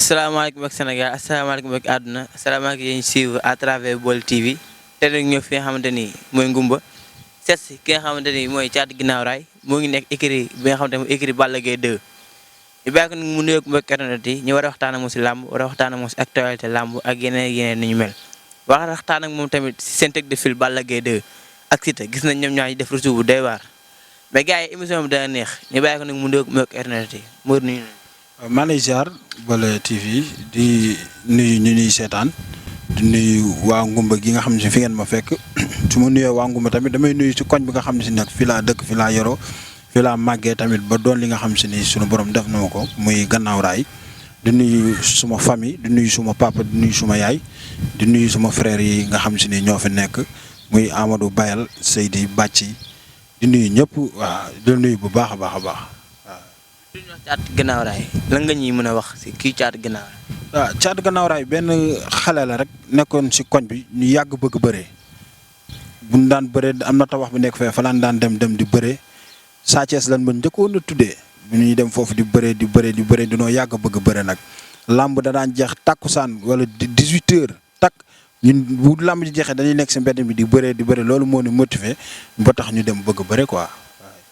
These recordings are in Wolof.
asalaamaaleykum ak Sénégal asalaamaaleykum ak àdduna asalaamaaleykum yéen suivre à travers Baol TV te nag ñëw fi nga xamante ni mooy Ngumba seet si ki nga xamante ni mooy Thiatou Guinaw Rail moo ngi nekk écurie bi nga xamante ni mooy écurie Balla Gaye 2 ñu bàyyi ko nag mu nuyoog mbokk internet yi ñu war a waxtaan ak moom si làmb war a waxtaan ak moom si actualité làmb ak yeneen ni ñu mel wax waxtaan ak moom tamit si seen tête de file Balla Gaye 2 ak Siteu gis nañ ñoom ñaar ñu def retour bu doy waar mais gars yi émission bi dana neex ñu bàyyi ko nag mu nuyoog mbokk internet yi mu nuyu maa lay ziar Baol TV di nuyu ñu ñuy seetaan di nuyu waa Ngumba gi nga xam ne si fi ngeen ma fekk su ma nuyoo waa Ngumba tamit damay nuyu si koñ bi nga xam ne si nag fii laa dëkk fii laa yoroo fii laa màggee tamit ba doon li nga xam si ni sunu borom def na ma ko muy Gannaaw Raay di nuyu suma famille di nuyu suma papa di nuyu suma yaay di nuyu suma frère yi nga xam si ni ñoo fi nekk muy Amadou Bayal Seydi Bàcci di nuyu ñëpp waaw di nuyu bu baax a baax a baax. li ñuy wax Thiatou Guinaw Rail lan nga ñuy mën a wax si kii Thiatou Guinaw Rail. waaw Thiatou Guinaw Rail benn xale la rek nekkoon si koñ bi ñu yàgg bëgg bëree bu ñu daan bëree am na tabax bi nekk fee fa laan daan dem di bëree Sa Thiès lan ba njëkkoon a tuddee bu ñuy dem foofu di bëree dinoo yàgg bëgg bëree nag làmb da daan jeex takkusaan wala 18h takk ñun bu làmb ji jeexee dañuy nekk si mbedd mi di bëree loolu moo ñu motivé ba tax ñu dem bëgg bëre quoi.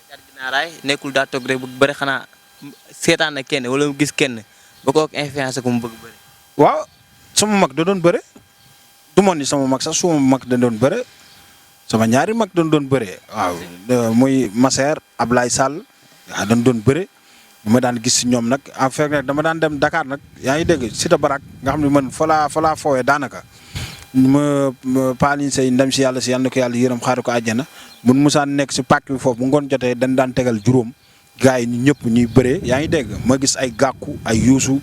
Thiatou Guinaw Rail nekkul daa toog rek bëgg bëre xanaa. seetaan na kenn wala mu gis kenn ba ko influence ko mu bëgg bëre. waaw sama mag da doon bëre du moon ni sama mag sax suma mag da doon bëre sama ñaari mag dañ doon bëre waaw muy Masser Ablaye Sall waaw dañ doon bëre ma daan gis si ñoom nag en fait nag dama daan dem Dakar nag yaa ngi dégg Cité Barak nga xam ne man fa laa foowee daanaka ma Paalin say ndem si yàlla na ko yàlla yërëm xaaru ko àjjana mun musaan nekk si pàkk bi foofu bu ngoon jotee dañ daan tegal juróom. gaa yi ñëpp ñuy bëree yaa ngi dégg ma gis ay gàkku ay yuusu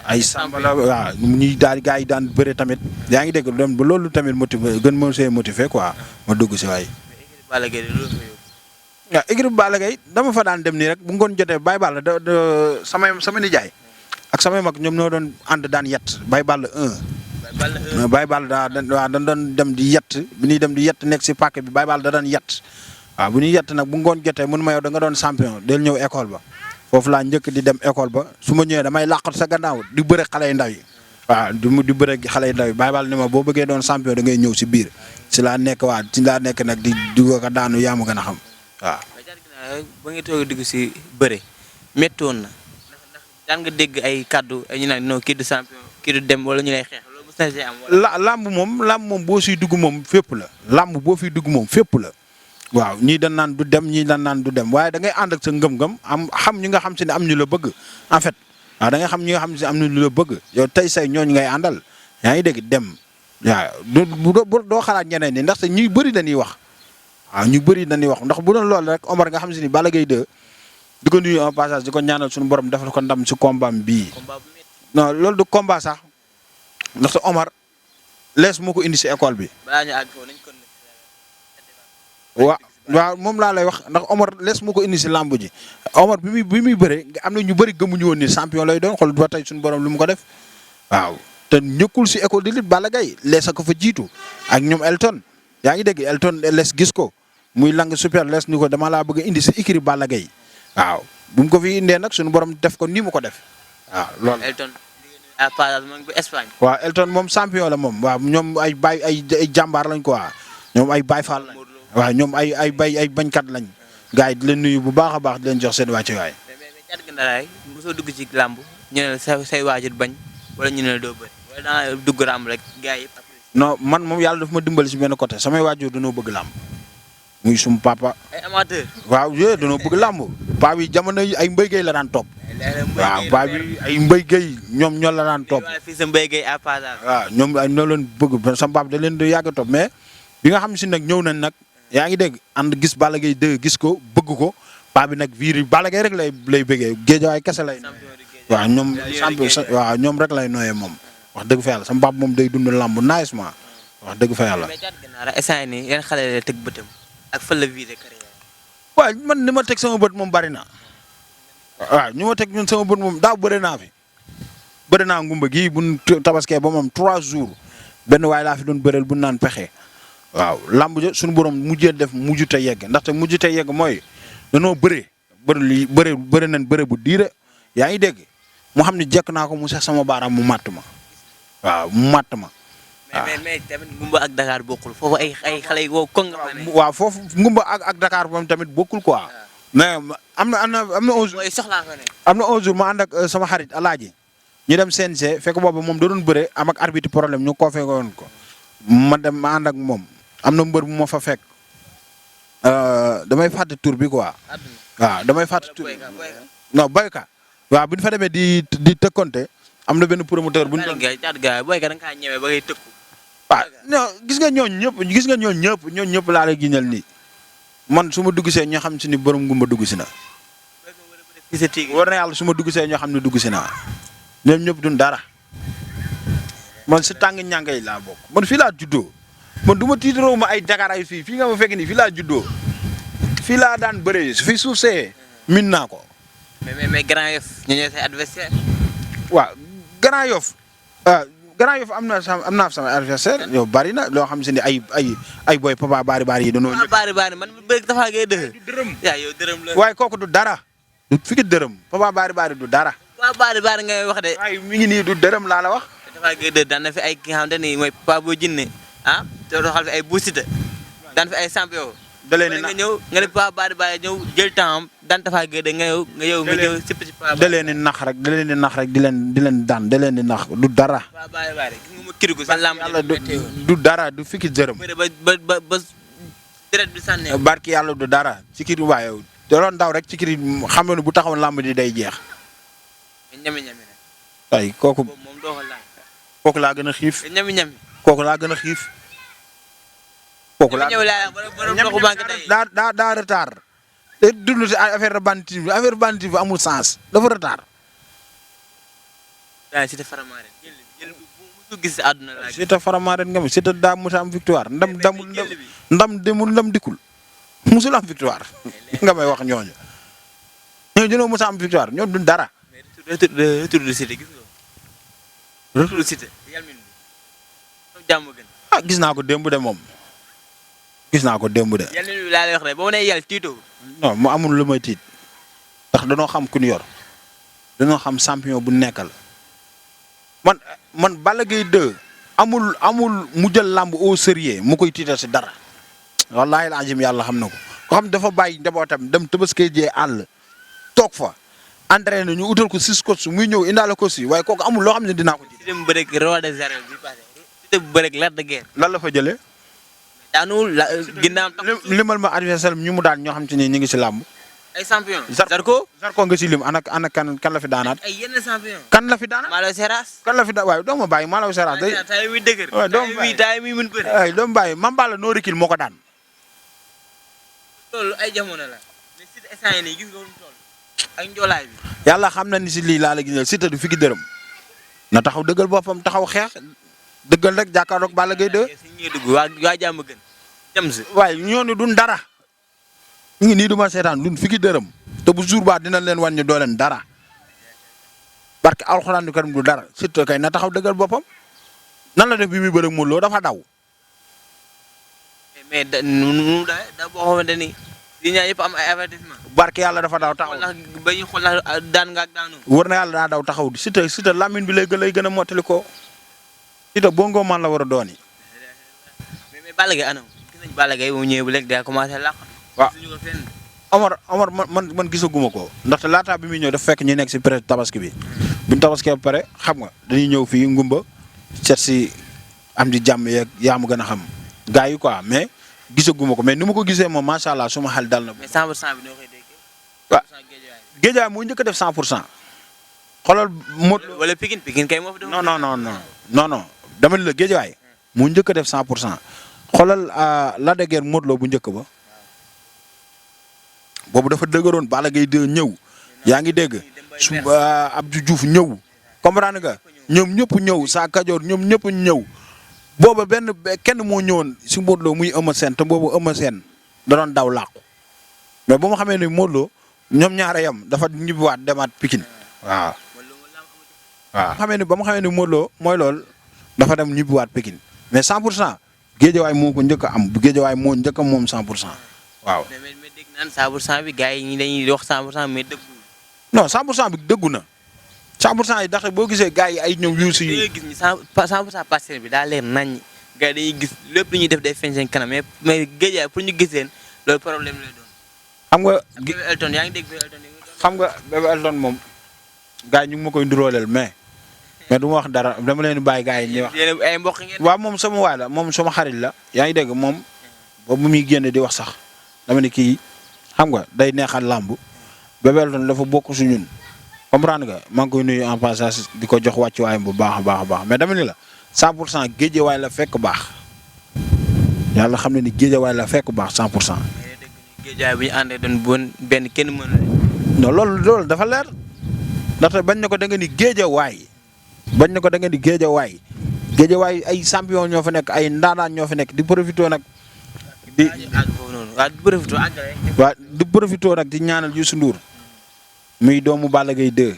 ay sambala waaw ñuy daal gaa yi daan bëre tamit yaa ngi dégg dem ba loolu tamit motivé gën ma see motivé quoi ma dugg si waay. Balla Gaye waaw écurie Balla Gaye dama fa daan dem nii rek bu ngoon jotee Baye Balla sama nijaay ak samay mag ñoom ñoo doon ànd daan yett Baye Balla 1. Baye Balla dañ doon dem di yett bi ñuy dem di yett nekk si pàkk bi Baye Balla da daan yett. waaw bu ñuy yett nag bu ngoon jotee mun ma yow da nga doon champion del ñëw école ba foofu laa njëkk di dem école ba su ma ñëwee damay làqat sa gannaaw di bëre xale yu ndaw yi waaw di bëre xale yu ndaw yi Baye Balla ni ma boo bëggee doon champion da ngay ñëw si biir si laa nekk nag di dugg ko daanu yaa ma gën a xam waaw. ba nga toog a dugg si bëre métti woon na ndax daan nga dégg ay kaddu ñu naan non kii du champion kii du dem wala ñu lay xeex loolu mos na see am. làmb moom boo siy dugg moom fépp la làmb boo fiy dugg moom fépp la. waaw ñii dañ naan du dem ñii dañ naan du dem waaye da ngay ànd ak sa ngëm-ngëm xam ñi nga xam si ne am ñu la bëgg en fait waaw da ngay xam ñi nga xam si ne am ñu la bëgg yow tey say ñooñu ngay àndal yaa ngi dégg dem waaw doo xalaat ñeneen ñi ndaxte ñuy bëri dañuy wax waaw ñu bëri dañuy wax ndax bu doon loolu rek Omar nga xam si ni Balla Gaye 2 di ko nuyu en passage di ko ñaanal suñu borom defal ko ndam si combat bii non loolu du combat sax ndaxte Omar lees moo ko indi si école bi. waaw moom laa lay wax ndax Omar lees moo ko indi si làmb ji Omar bi muy bëre am na ñu bëri gëmuñu woon ni champion lay doon xool ba tey suñu borom lu mu ko def waaw te ñëkkul si école de lutte Balla Gaye lees a ko fa jiitu ak ñoom Elton yaa ngi dégg Elton lees gis ko muy lang super lees ni ko dama laa bëgg a indi si écurie Balla Gaye waaw bu mu ko fi indee nag suñu borom def ko nii mu ko def waaw loolu. Elton à part moom bu Espagne. waaw Elton moom champion la moom waaw ñoom ay jàmbaar lañ quoi ñoom ay Baye Fall lañ. waaw ñoom ay bañkat lañ gars yi di leen nuyu bu baax a baax di leen jox seen wàccuwaay. mais Thiatou Guinaw Rail mosoo dugg ci làmb ñu ne la say waajur bañ wala ñu ne la doo bëri wala da dugg làmb rek gars yi. non man moom yàlla daf ma dimbali si benn côté samay waajur dañoo bëgg làmb muy sum papa. ay amateur. waaw yooyu dañoo bëgg làmb paa bi jamono yi ay mbéy gay la daan topp. waaw paa bi ay mbéy gay ñoom ñoo la daan topp. fii sa mbéy gay à part. waaw ñoom ñoo leen bëgg sama papa da leen di yàgg a topp mais bi nga xam si nag ñëw nañ nag. yaa ngi dégg ànd gis Balla Gaye 2 gis ko bëgg ko paa bi nag viir Balla Gaye rek lay bëggee géejawaay kese lay waaw ñoom rek lay nooyee moom wax dëgg fa yàlla sama papa moom day dund làmb naajement wax dëgg fa yàlla. mais Thiatou Guinaw Rail instant yii nii yan xale la teg bëtam ak fan la visé carrière. waaw man ni ma teg sama bët moom bari na waaw ñu ma teg ñun sama bët moom daaw bëri naa fi bëri naa ngumba gii bu ñu tabaskee ba moom 3 jours benn waay laa fi doon bëreel bu naan pexe. waaw làmb jo suñu borom mujjee def mujjute yegg ndaxte mujjute yegg mooy danoo bëre nañ bëre bu diire yaa ngi dégg mu xam ne jekk naa ko mu sax sama baaraam mu màtt ma waaw mu màtt ma. mais tamit Ngumba ak Dakar bokkul foofu ay xale yi wow koŋ nga fa ne. waaw foofu Ngumba ak Dakar moom tamit bokkul quoi. mais am na un jour. soxlaa fa ne. am na un jour ma ànd ak sama xarit Alaaji ñu dem CNG fekk boobu moom da doon bëre am ak arbitre problème ñu ko woon ko ma dem ma ànd ak moom am na mbër bu ma fa fekk damay fàtte tur bi quoi. waaw damay fàtte tur non boyka waaw bu ñu fa demee di tëkkonte am na benn promoteur bu ñu doon. boyka da nga kaa ñëwee ba ngay tëkku. waaw non gis nga ñooñu ñëpp laa lay giñal nii man su ma dugg see ñoo xam si ni borom Ngumba dugg si na. war na yàlla su ma dugg see ñoo xam ne dugg si naa ñoom ñëpp duñ dara man si tàng ñànga yi laa bokk man fii laa juddoo man du ma tiitaroo ma ay Dakar ay fii nga ma fekk nii fii laa juddoo fii laa daan bëree fii suuf see min naa ko. mais Grand Yoff ñu ñëw say adversaire. waaw Grand Yoff am naa sama adversaire yow bari na loo xam si ne ay boy Papa Bari yi dañoo. Bari man bëgg dafa ngay dëgg. yow dërëm la. waaye kooku du dara du fi dërëm Papa Bari du dara. waaw Bari ngay wax de. ay mi ngi nii du dërëm laa la wax. dafa ngay dëgg daan na fi ay ki nga xamante ni mooy Papa Boy Djiné te doxal fi ay Boussita daan fi ay champion. da leen di nga ñëw nga ne Papa Bari ñëw jël temps daan dafa gëdd nga ñëw sipp ci Papa Bari. da leen di nax rek di leen daan da leen di nax du dara. Papa Bari gis nga mu kirigu sa lamb yàlla du dara du fikki dërëm. ba deret bi sànnee. barki yàlla du dara ci kiri waaye da doon daw rek ci kiri xam nga ne bu taxawoon lamb di day jeex. ñami rek. ay kooku moom doo ko laaj. kooku laa gën a xiif. ñami. kooku laa gën a xiif. kooku laa daa retard. te dund si affaire banditisme amul sens dafa retard. waaw Siteu Faramaren jël bu gis si àdduna laa. Siteu Faramaren nga mi Siteu daa mos a am victoire ndam dikkul musul am victoire nga may wax ñooñu dañoo mos a am victoire ñoo duñ dara. retour de Siteu gis nga retour de Siteu yalmin bi jàmm gën. gis naa ko démb de moom gis naa ko démb de. yalmin bi laa lay wax rek ba mu ne yàlla tiitoo. non mu amul lu may tiit ndax danoo xam ku ñu yor danoo xam champion bu nekkal man Balla Gaye 2 amul mu jël làmb au sérieux mu koy tiital si dara wallaahi laajim yàlla xam na ko xam dafa bàyyi njabootam dem Tabaski jee àll toog fa entraîné ñu utal ko 6 coach muy ñëw indaale ko si waaye kooku amul loo xam ne dinaa ko ji. Siteu mu bëreeg roi des arènes bi passé Siteu bu bëreeg Lac de Guiers. lan la fa jëlee. daanul ginnaaw. limal ma adversaire ñu mu daan ñoo xam te ni ñu ngi si làmb. ay champion. Zarko nga si lim ana kan la fi daanaat. ay yenn champion. kan la fi daanaat. Malaw Seras. kan la fi waaye doo ma bàyyi Malaw Seras day. tay wi dëgër. waaw doo ma bàyyi tay mi mën bëre. ay doo ma bàyyi Mambala noo rekil moo ko daan. loolu ay jamono la mais Siteu instant yii nii gis nga lu mu toll ak njoolaay bi. yàlla xam na ni si lii laa la gisal Siteu du fi dërëm na taxaw dëggal boppam taxaw xeex dëggal rek jàkkaarloog Balla Gaye 2. si ñuy dugg waa jàmm gën jëm si. waaye ñooñu duñ dara ñu ngi nii du ma seetaan duñ fi dërëm te bu jour ba dinañ leen wan ñu doo leen dara barke alxuraan du karim du dara Siteu kay na taxaw dëggal boppam nan la def bi muy bëre Modou Lo dafa daw. mais da boo xamante ni li ñaa yëpp am ay avertissement. barke yàlla dafa daw taxaw ba ñu xool daan nga ak daanu. wër na yàlla daa daw taxaw Siteu lamine bi lay gën a mottali ko Siteu bongo man la war a doon yi. mais Balla Gaye anam gis nañ Balla Gaye bu ñëwee bu léegi daa commencé làq. waaw suñu ko fenn. Omar man gisaguma ko ndaxte laataa bi muy ñëw dafa fekk ñu nekk si pré tabaski bi buñ tabaskee ba pare xam nga dañuy ñëw fii Ngumba seet si am di jàmm yeeg yaa ma gën a xam gars yi quoi mais gisaguma ko mais ni ma ko gisee moom macha allah suma xel dal na. mais 100% bi noo koy déggee. waaw Géejawaay moo njëkk a def 100%. xoolal wala Pikine kay moo fi def. non dama ne la Géejawaay moo njëkk a def 100%. xoolal Lac de Guiers Modou Lo bu njëkk ba boobu dafa dëgëroon Balla Gaye 2 ñëw yaa ngi dégg su Abdou Diouf ñëw comprendre nga ñoom ñëpp ñëw saa Kajoor ñoom ñëpp ñëw booba kenn moo ñëwoon si Modou Lo muy Eumeu Sène te boobu Eumeu Sène da doon daw làqu mais bu ma xamee ni Modou Lo ñoom ñaare yam dafa ñibbiwaat demaat Pikine waaw. ba ma xamee ni Modou Lo mooy lool dafa dem ñibbiwaat Pikine mais 100% Géejawaay moo ko njëkk a am Géejawaay moo njëkk a moom 100% waaw. mais dégg naan 100% bi gars yi ñi dañuy wax 100% mais dëggu. non 100% bi dëggu na 100% yi ndaxte boo gisee gars yi ay ñoom yuusu da yi ngay gis ni 100% Parcelles bi daa leer naññ gars yi dañuy gis lépp lu ñuy def day feeñ seen kanam mais Guédiawaye pour ñu gis leen loolu problème lay doon. xam nga Bébé Elton yaa ngi dégg Bébé Elton xam nga Bébé Elton moom gars yi ñu ngi ma koy ndurooleel mais du ma wax dara dama leen di bàyyi gars yi ñuy wax. yéen ay mbokk ngeen. waaw moom sama waay la moom sama xarit la yaa ngi dégg moom boobu muy génn di wax sax dama ne kii xam nga day neexal làmb Bébé Elton dafa bokk su ñun comprendre nga maa ngi koy nuyu en passage di ko jox wàccuwaayam bu baax a baax a baax mais dama ni la 100% Guédiawaye la fekk baax yàlla xam ne ni Guédiawaye la fekk baax 100%. Guédiawaye bu ñu àndee doon benn kenn mën na. non loolu dafa leer ndaxte bañ na ko da nga ni Guédiawaye bañ na ko da nga ni Guédiawaye Guédiawaye ay champion ñoo fa nekk ay ndaanaan ñoo fa nekk di profité nag. di profité nag di ñaanal Youssou Ndour muy doomu Balla Gaye 2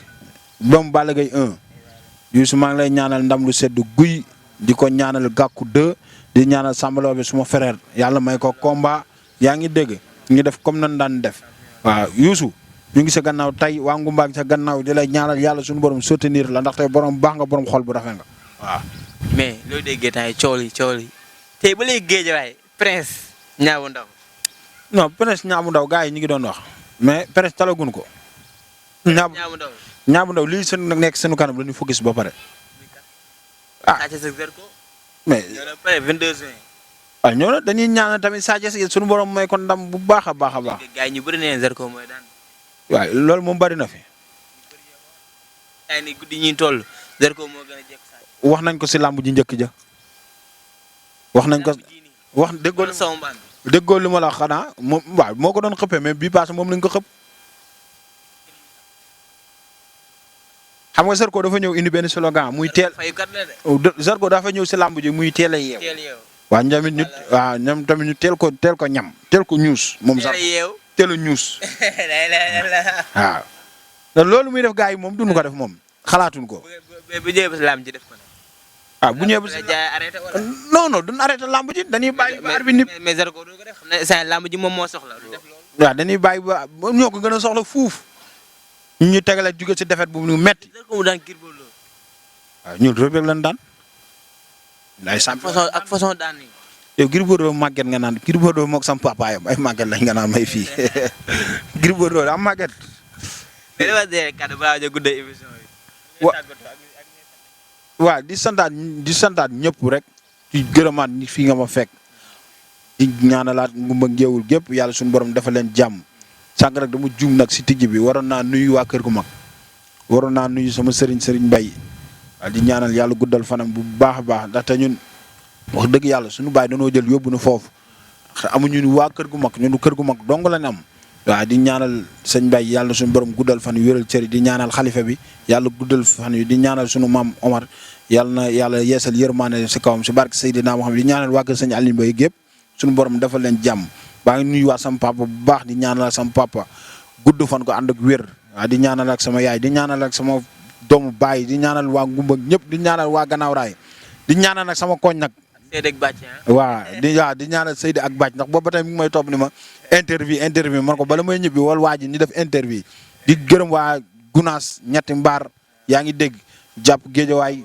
doomu Balla Gaye 1 Youssou maa ngi lay ñaanal ndam lu sedd guy di ko ñaanal Gàkku 2 di ñaanal Sambalo bi suma frère yàlla may ko combat yaa ngi dégg ñu def comme nan daan def waaw Youssou ñu ngi sa gannaaw tey waa Ngumba ngi sa gannaaw di lay ñaanal yàlla suñu borom soutenir la ndaxte borom baax nga borom xol bu rafet nga waaw. mais loo déggee temps yi coow li tey ba léegi Guédiawaye Prince Niang bu Ndaw. non Prince Niang bu Ndaw gars yi ñu ngi doon wax mais Prince talaguñ ko. Niang bu Ndaw Niang bu Ndaw lii seen nekk sunu kanam la ñu focus ba pare. ah mais. 22 juin. waaw ñoo na dañuy ñaanal tamit Sa Thiès suñu borom may ko ndam bu baax a baax a baax. gars yi ñu bëri na Zarko mooy daan. waaw loolu moom bari na fi. ay ni guddi ñuy toll Zarko moo gën a jekk Sa Thiès. wax nañ ko si làmb ji njëkk ja. wax nañ ko wax déggoo li ma la wax xanaa moom waaw moo ko doon xëppee mais bii paase moom lañ ko xëpp. xam nga Zarko dafa ñëw indi benn slogan muy teel. Zarko dafa ñëw si làmb ji muy teel a yeew. waaw ñoom ñu waaw ñoom tamit ñu teel ko ñam teel ko ñuus moom sax teel a ñuus waaw te loolu muy def gars yi moom duñu ko def moom xalaatuñ ko. bu ñëwee ba si làmb ji def ko nag. waaw bu ñëwee ba si non duñ arrêté làmb ji dañuy bàyyi ba arbitre bi mais Zarko du ko def xam ne saa làmb ji moom moo soxla du def loolu. waaw dañuy bàyyi ba ñoo ko gën a soxla fuuf ñu tegale jóge si defet bu ñu metti. Zarko mu daan Gris Bordeaux. waaw ñun Reug Reug lañ daan. ay façon daan yi. yow Gris Bordeaux màgget nga naan Gris Bordeaux moog sam papaayam ay màgget lañ nga naan may fii Gris Bordeaux am màgget. mais dafa dee kàddu balaa ñu guddee émission bi. waaw di santaat ñëpp rek di gërëmaat ni fii nga ma fekk di ñaanalaat ngumba ngeewul gépp yàlla suñu borom dafa leen jàmm sànq rek dama juum nag si tijji bi waroon naa nuyu waa kër gu mag waroon naa nuyu sama sëriñ Mbaye waaw di ñaanal yàlla guddal fanam bu baax a baax ndaxte ñun wax dëgg yàlla suñu baay dañoo jël yóbbu nu foofu amuñu waa kër gu mag ñun kër gu mag dong lañ am. waaw di ñaanal sëñ Mbaye yàlla suñu borom guddal fan yu wéral cëri di ñaanal xalifa bi yàlla guddal fan yu di ñaanal suñu maam Omar yàlla na yàlla yeesal yërmaane si kawam si barke Seydina Muhammad di ñaanal waa kër sëñ Aliou Mbaye gépp suñu borom dafa leen jàmm baa ngi nuyu waa sama papa bu baax di ñaanal sama papa gudd fan ko ànd ak wér waaw di ñaanal ak sama yaay di ñaanal ak sama doomu baay di ñaanal waa Ngumba ñëpp di ñaanal waa Gannaaw Raay di ñaanal ak sama koñ nag. Seydi ak Bàcc waaw di ñaanal Seydi ak Bàcc ndax boobu ba tey mi ngi may topp ni ma interview man ko bala may ñibbi wala waa ji ñu def interview di gërëm waa Gunaas ñetti mbaar yaa ngi dégg jàpp Géejawaay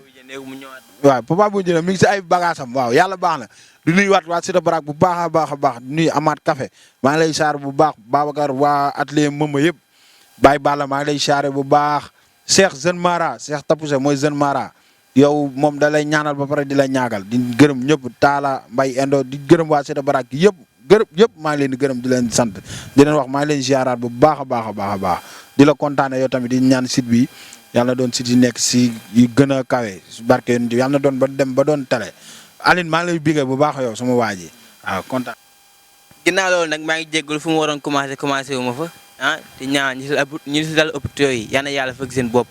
waaw Papa Boy Djiné mi ngi si ay bagaasam waaw yàlla baax na du nuyuwaat waa Cité Baraak bu baax a baax du nuyu Amath Café maa ngi lay saar bu baax Babacar waa atelier Mama yëpp Baye Balla maa ngi lay saare bu baax Cheikh Jeune Mara Cheikh Tapousse mooy Jeune Mara yow moom da lay ñaanal ba pare di lay ñaagal di gërëm ñëpp Talla Mbaye Endo di gërëm waa Cité Baraak yëpp maa ngi leen di gërëm di leen sant di leen wax maa ngi leen ziaraat bu baax a baax di la kontaane yow tamit di ñaan site bi yàlla doon site yi nekk si yu gën a kawe barke yoon yàlla na doon ba dem ba doon télé Aline maa ngi lay bigee bu baax yow sama waa ji waaw kontaan. ginnaaw loolu nag maa ngi jéggul fu mu waroon commencé wu ma fa te ñaan ñu si dal hôpitaux yi yal na yàlla fëgg seen bopp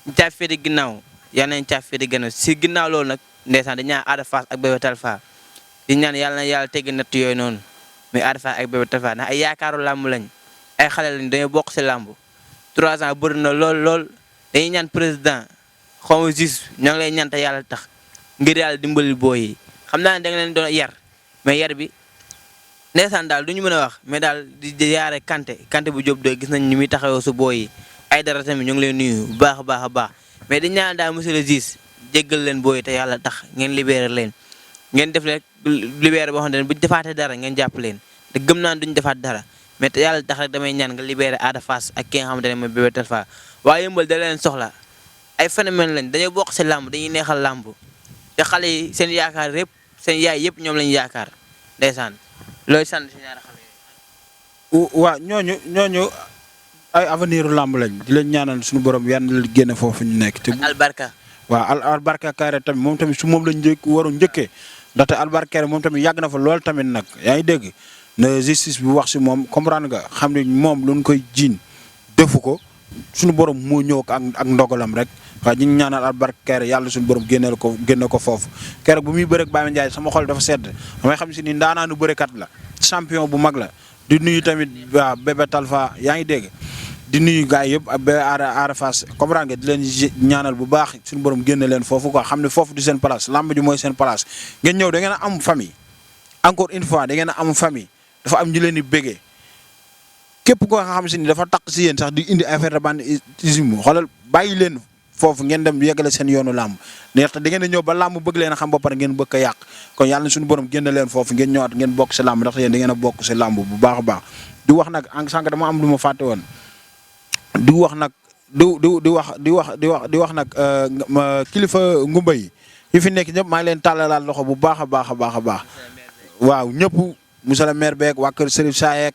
ñu caaf féete ginnaaw yal nañ caaf féete ginnaaw si ginnaaw loolu nag ndeysaan di ñaan Ada Fass ak Bébé Talfa di ñaan yàlla na yàlla tegg natt yooyu noonu mais Ada Fass ak Bébé Talfa ndax ay yaakaaru làmb lañ ay xale lañ dañoo bokk si làmb 3 ans bëri na lool dañuy ñaan président xaw ma juste ñoo ngi lay ñaan te yàlla tax ngir yàlla dimbali booy yi xam naa ne da nga leen doon yar mais yar bi ndeysaan daal du ñu mën a wax mais daal di yaare Kanté bu Jóob doy gis nañ ni muy taxawoo su booy yi ay dara tamit ñu ngi leen nuyu bu baax a baax a baax mais di ñaan daal monsieur le juge jéggal leen booy te yàlla tax ngeen libéré leen ngeen def leen libéré boo xam ne buñ defaatee dara ngeen jàpp leen te gëm naa duñ defaat dara mais te yàlla tax rek damay ñaan nga libéré Ada Fass ak ki nga xamante ne mooy Bébé Talfa waa Yëmbal da leen soxla ay phénomène lañ dañoo bokk si làmb dañuy neexal làmb te xale yi seen yaakaar yëpp seen yaay yëpp ñoom lañu yaakaar ndeysaan looy sant si ñaari xale yooyu. waa ñooñu ay avenir làmb lañ di leen ñaanal suñu borom yan la génne foofu ñu nekk. te albarka waaw albarka Kairé tamit moom tamit su moom lañ waroon njëkkee ndaxte albarka Kairé moom tamit yàgg na fa lool tamit nag yaa ngi dégg na justice bi wax si moom comprendre nga xam ne moom lu ñu koy jiin defu ko suñu borom moo ñëw ak ndogalam rek waaye ñu ngi ñaanal albarka Kairé yàlla suñu borom génne ko foofu. keroog bu muy bëreeg Baye Mandiaye sama xol dafa sedd damay xam si ni ndaanaanu bërekat la champion bu mag la di nuyu tamit waa Bébé Talfa yaa ngi dégg. di nuyu gars yëpp ak Ada Fass comprendre nga di leen ñaanal bu baax suñu borom génne leen foofu quoi xam ne foofu du seen place lamb ji mooy seen place ngeen ñëw da ngeen a am famille encore une fois da ngeen a am famille dafa am ñu leen di bégee képp koo xam si ni dafa takk si yéen sax di indi affaire de banditisme xoolal bàyyi leen foofu ngeen dem yeggale seen yoonu lamb ndaxte da ngeen a ñëw ba lamb bëgg leen a xam ba pare ngeen bëgg a yàq kon yàlla na suñu borom génne leen foofu ngeen ñëwaat ngeen bokk si lamb ndaxte yéen da ngeen a bokk si lamb bu baax a baax di wax nag en sànq dama am lu ma fàtte woon di wax nag di wax nag kilifa ngumba yi fi nekk ñëpp maa ngi leen tàllalaat loxo bu baax a baax a baax a baax waaw ñëpp monsieur le maire beeg waa kër Serif Sayeek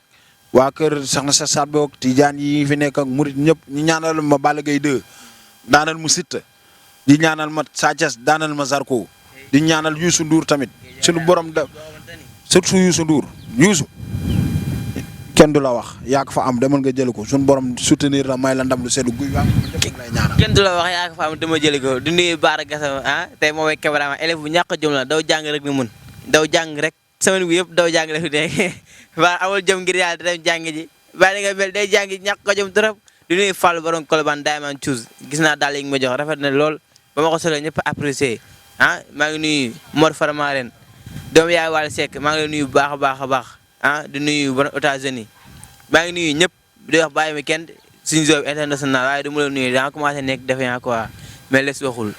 waa kër Soxna Sa Saat boog Tijaan yi fi nekk ak murit ñëpp ñu ñaanal ma Balla Gaye 2 daanal mu Siteu di ñaanal ma Sa Thiès daanal ma Zarko di ñaanal Youssou Ndour tamit suñu borom da surtout Youssou Ndour Youssou kenn du la wax yaa ko fa am demal nga jëli ko suñu borom soutenir la may la ndam lu seddu guy lay ñaanal. kenn du la wax yaa ko fa am dama jëli ko di nuyu Baara Gassama tey moom ak Kebrama élève bu ñàkk a jom la daw jàng rek ni mun daw jàng rek semaine bi yëpp daw jàng rek de Baara amul jom ngir yàlla dem jàng ji bàyyi nga mel day jàng ñàkk ko jom trop di nuyu Fall borom Colobane Diamond Choose gis naa daal yi nga ma jox rafet na lool ba ma ko solee ñëpp apprécié maa ngi nuyu Mor Faramaren doomu yaay Wally Seck maa ngi lay nuyu bu baax a baax a baax di nuyu bon États-Unis maa ngi nuyu ñëpp di wax bàyyi mi kenn suñu zone international waaye du ma la nuyu daa commencé nekk defe naa quoi mais les waxul